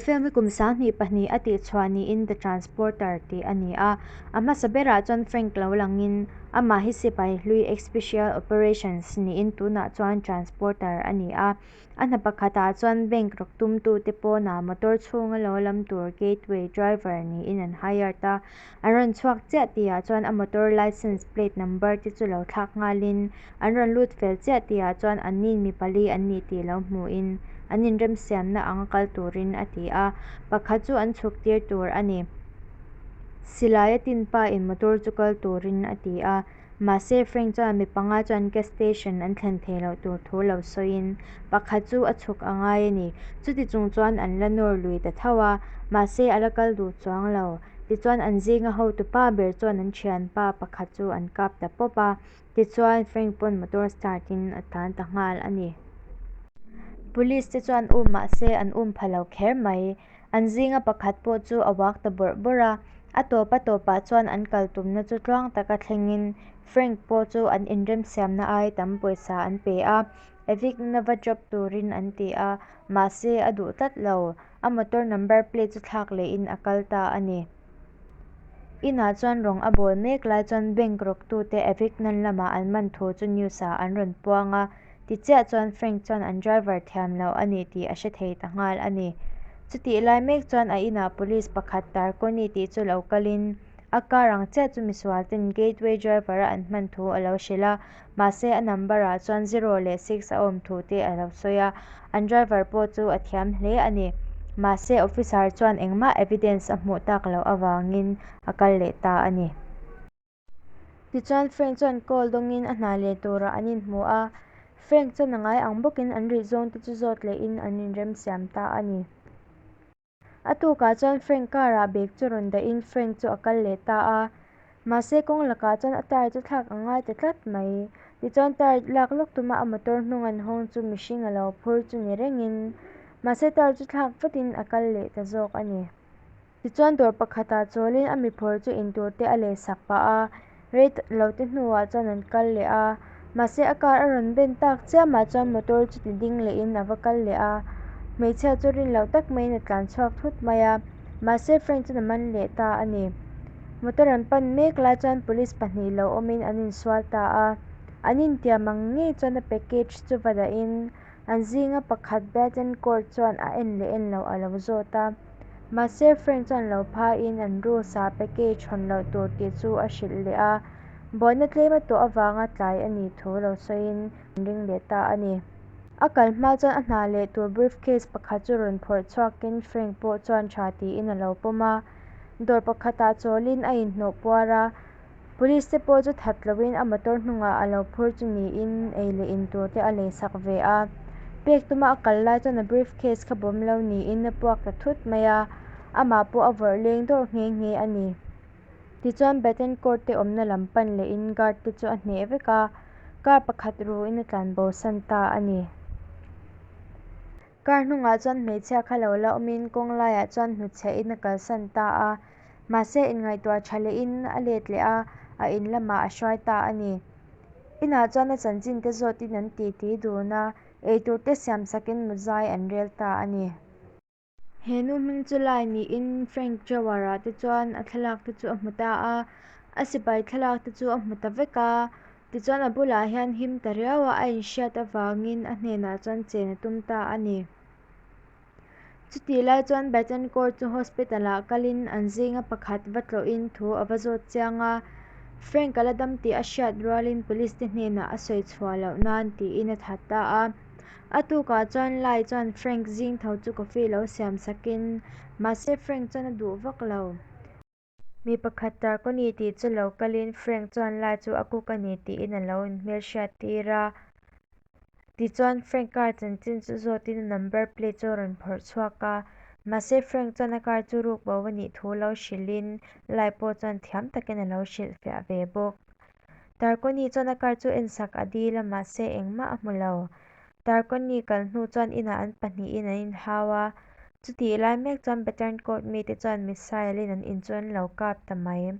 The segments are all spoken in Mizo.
film hi kum 2002 a tihchhuah niin The Transporter tih a ni a. A hmasa berah chuan Frank lo langin amah hi sipai hlui ex-special operations niin tunah chuan Transporter a ni a. A hna pakhatah chuan bank rawk tumtute pawnah motor chhunga lo lam tur gateway driver niin an hired a. An rawn chhuak chiah tihah chuan a motor licence plate number te chu lo thlak nghalin an rawn lut fel chiah tihah chuan annin mi pali an ni tih lo hmuhin an inremsiamna anga kal turin a ti a, pakhat chu an chhuk tir tur a ni. Silai a tin pain motor chu kal turin a ti a, mahse Frank chuan mi panga chuan gas station an thlen thei loh tur thu lo sawiin pakhat chu a chhuk a ngai a ni. Chuti chung chuan an la nawr lui ta tho a, mahse a la kal duh chuang lo. Tichuan an zinga hotupa ber chuan an thianpa pakhat chu an kap ta pawp a, Tichuan, Frank pawn motor start in a tlan ta nghal a ni. Police te chuan um mahse an um pha lo kher mai. An zinga pakhat pawh chu a uak ta bawrh bawrh a. A tawp a tawpah chuan an kal tumna chu tluang taka thlengin Frank pawh chu an inremsiamna ai tam pawisa an pe a. Evikna va drop turin an ti a, mahse a duh tlat lo. A motor number plate chu thlak lehin a kal ta a ni. Inah chuan rawng a bawl mek lai chuan bank rawktute Avignon lamah an man thu chu news ah an rawn puang a, tichiah chuan Frank chuan an driver thiam loh a ni tih a hre thei ta nghal a ni. Chutih lai mek chuan a inah police pakhat Tarconi tih chu lo kalin a car ang chiah chu misual ten gateway driver a an hman thu a lo hrilh a, mahse a number ah chuan zero leh six a awm thu te a lo sawi a, an driver pawh chu a thiam hle a ni. Mahse officer chuan engmah evidence a hmuh tak loh avangin a kal leh ta a ni. Tichuan Frank chuan call dawngin a hna leh turah an inhmu a, Frank chuan a ngai ang bawkin an rih zawng te chu zawt lehin an inremsiam ta a ni. A tukah chuan Frank car ah bag chu rawn dahin Frank chu a kal leh ta a. Mahse kawng lakah chuan a tyre chu thlak a ngai ta tlat mai. Tichuan tyre lak lawk tuma a motor hnung an hawng chu mihring a lo phur chu ni rengin mahse tyre chu thlak vatin a kal leh ta zawk a ni. Tichuan dawr pakhatah chawlin a mi phur chu intur te a leh sak pah a. Rei lo te hnuah chuan an kal leh a, mahse a car a rawn ben tak chiamah chuan motor chu ti ding lehin a va kal leh a, hmeichhia chu rin loh tak maiin a tlan chhuak thut mai a, mahse Frank chuan a man leh ta a ni. Motor an pan mek lai chuan police pahnih lo awmin an insual ta a, an intiam ang ngei chuan a package chu va dahin An zinga pakhat Bettencourt chuan a en leh en loh a lo zawt a. Mahse Frank chuan lo phaiin an rules ah package hawn loh tur tih chu a hrilh leh a. Buaina tlem a tawh avanga tlai a nih thu lo sawiin an ring leh ta a ni. A kal hma chuan a hna leh tur briefcase pakhat chu rawn phawrh chhuakin Frank pawh chuan tha tiin a lo pawm a. Dawr pakhatah chawlin a inhnawh puar a. Police te pawh chu that loin a motor hnungah a lo phur chu niin ei leh in tur te a lei sak ve a. Pek tuma a kal lai chuan a briefcase kha bawm lo niin a puak ta thut mai a, amah pawh a vawrh leng dawrh nghe nghe a ni. Tichuan Bettencourt te awmna lam pan lehin guard te chu a hneh vek a, car pakhat ruin a tlanbo san ta a ni. Car hnungah chuan hmeichhia kha lo la awmin kawng laiah chuan hnutchhiahin a kalsan ta a. Mahse inngaihtuah tha lehin a let leh a, a in lamah a hruai ta a ni. Inah chuan a chanchin te zawtin an titi dun a, eitur te siam sakin muzai an rel ta a ni. He nu hming chu lai niin Frank Jawara te chuan a thlalak te chu a hmu ta a, a sipai thlalak te chu a hmu ta vek a. Tichuan a bulah hian him ta riau a, a inhriat avangin a hnenah chuan chen a tum ta a ni. Chutih lai chuan Bettencourt chu hospital ah kalin an zinga pakhat va tlawhin thu a va zawt chiang a, Frank a la dam tih a hriat rualin police te hnenah a sawi chhuah loh nan tiin a that ta a. A tukah chuan Lai chuan Frank zing tho chu coffee lo siam sakin, mahse Frank chuan a duh vak lo. Mi pakhat Tarkoni tih chu lo kalin Frank chuan lai chu a cook a ni tiin a lo inhmelhriat tir a. Tichuan Frank car chanchin chu zawtin a number plate chu a rawn phawrh chhuak a. Mahse Frank chuan a car chu ruk bo a nih thu lo hrilhin lai pawh chuan thiam takin a lo hrilhfiah ve bawk. Tarkoni chuan a car chu ensak a dil a mahse engmah a hmu lo. Tarkoni kal hnu chuan inah an pahnihin an inhau a, chutih lai mek chuan Bettencourt mite chuan missile in an in chu an lo kap ta mai.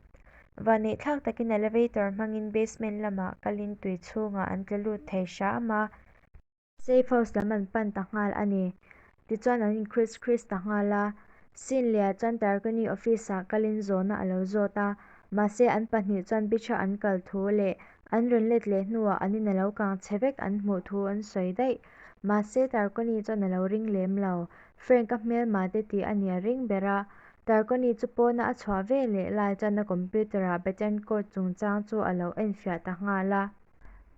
Vanneihthlak takin elevator hmangin basement lamah kalin tui chhungah an tla lut thei hram a, safe house lam an pan ta nghal a ni. Tichuan an in-kriss kriss ta nghal a. Sean Lea chuan Tarkani office-ah kalin zawhna a lo zawt a, mahse an pahnih chuan beach-a an kal thu leh an rawn let leh hnuah an in a lo kang chhe vek an hmuh thu an sawi daih. Mahse Tarkani chuan a lo ring lem lo. Frank-a hmelma te tih a nih a ring ber a. Tarkani chu pawna a chhuah ve leh lai chuan a computer-ah Bettencourt chungchang chu a lo enfiah ta nghal a.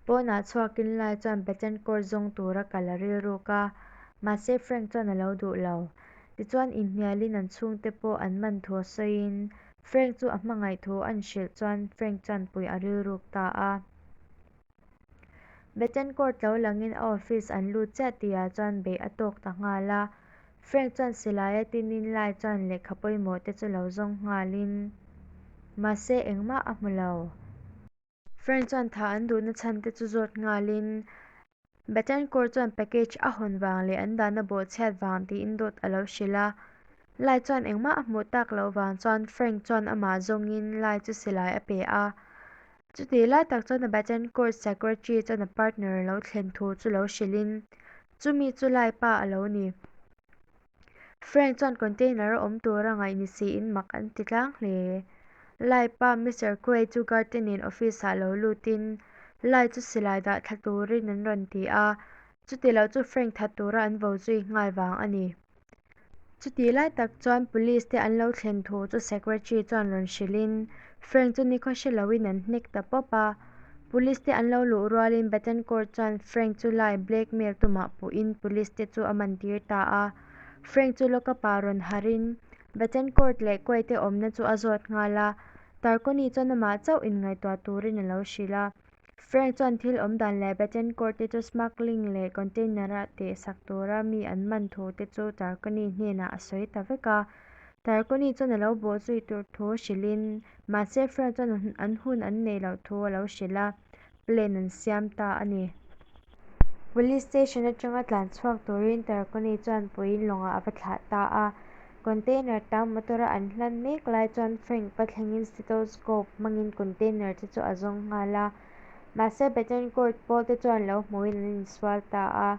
Pawnah chhuakin lai chuan Bettencourt zawng tura kal a rilruk a, mahse Frank chuan a lo duh lo. Tichuan inhnialin an chhungte pawh an man thu a sawiin Frank chu a hmangaih thu an hrilh chuan Frank chuan puih a rilruk ta a. Bettencourt lo langin a office an lut chiah tihah chuan beih a tawk ta nghal a. Frank chuan silai a tinin lai chuan lehkha pawimawh te chu lo zawng nghalin mahse engmah a hmu lo. Frank chuan thah an duhna chhan te chu zawt nghalin Bettencourt chuan package a hawn vang leh an dahna bawhchhiat vang tiin dawt a lo hrilh a. Lai chuan engmah a hmuh tak loh vang chuan Frank chuan amah zawngin Lai chu silai a pe a. Chutih lai tak chuan a Bettencourt secretary chuan a partner a lo thlen thu chu lo hrilhin chumi chu Lai pa a lo ni. Frank chuan container a awm tura ngaih ni siin mak an ti tlang hle. Lai pa Mister Quay chu guard te nen office ah lo lutin Lai chu silai dah thla turin an rawn ti a, chuti lo chu Frank that tura an vo zui nghal vang a ni. Chutih lai tak chuan police te an lo thlen thu chu secretary chuan rawn hrilhin Frank chu nikhaw hre loin an hnek ta pawp a. Police te an lo luh rualin Bettencourt chuan Frank chu lai blackmail tumah puhin police te chu a man tir ta a. Frank chu lockup ah rawn harhin Bettencourt leh Quay te awmna chu a zawt nghal a, Tarkoni chuan amah chauh inngaihtuah turin a lo hrilh a. Frank chuan thil awm dan leh Bettencourt te chu smuggling leh container a teh sak tura mi an man thu te chu Tarkoni hnenah a sawi ta vek a. Tarkoni chuan a lo bawh zui tur thu hrilhin, mahse Frank chuan an hun an neih loh thu a lo hrilh a, plan an siam ta a ni. Police station atanga tlan chhuak turin Tarkoni chuan puiin lawngah a va thlah ta a. Container tam motor a an hlan mek lai chuan Frank va thlengin stethoscope hmangin container te chu a zawng nghal a. Mahse Bettencourt pawl te chuan lo hmuhin an insual ta a.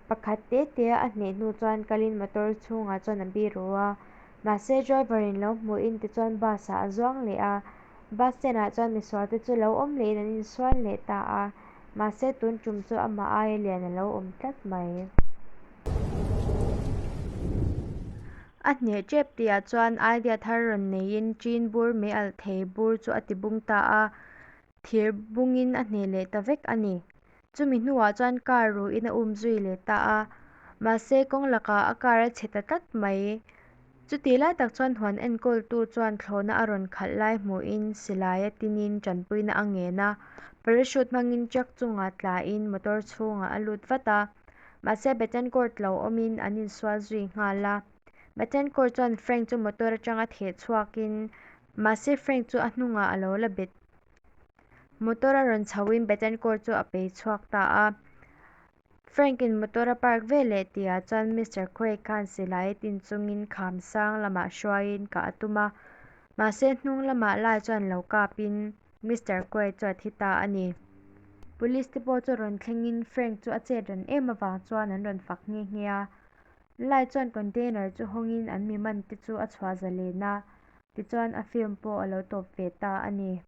Pakhat te te a hneh hnu chuan kalin motor chhungah chuan a biru a. Mahse driver in lo hmuhin tichuan bus ah a zuang leh a. Bus stand ah chuan misual te chu lo awm lehin an insual leh ta a, mahse tun tum chu amah aia lian a lo awm tlat mai. A hneh tep tihah chuan idea thar rawn neiin chin bur mei alh thei bur chu a ti bung ta a, thir bungin a hneh leh ta vek a ni. Chumi hnuah chuan car ruhin a um zui leh ta a, mahse kawng lakah a car a chhe ta tlat mai. Chutih lai tak chuan huan enkawltu chuan thlawhna a rawn khalh lai hmuhin silai a tinin tanpuina a ngen a, parachute hmangin truck chungah tlain motor chhungah a lut vat a, mahse Bettencourt lo awmin an insual zui nghal a. Bettencourt chuan Frank chu motor atanga theh chhuakin mahse Frank chu a hnungah a lo la bet. Motor a rawn chhoin Bettencourt chu a pei chhuak ta a. Frank-in motor a park ve leh tihah chuan Mister Craig khan silai a tin chungin kham sang lamah hruaiin kah a tum a. Mahse hnung lamah lai chuan lo kapin Mister Craig chu a thi ta a ni. Police te pawh chu rawn thlengin Frank chu a chet ran em avang chuan an rawn fak nghe nghe a. Lai chuan container chu hawngin an mi man te chu a chhuah zalen a, tichuan a film pawh a lo tawp ve ta a ni.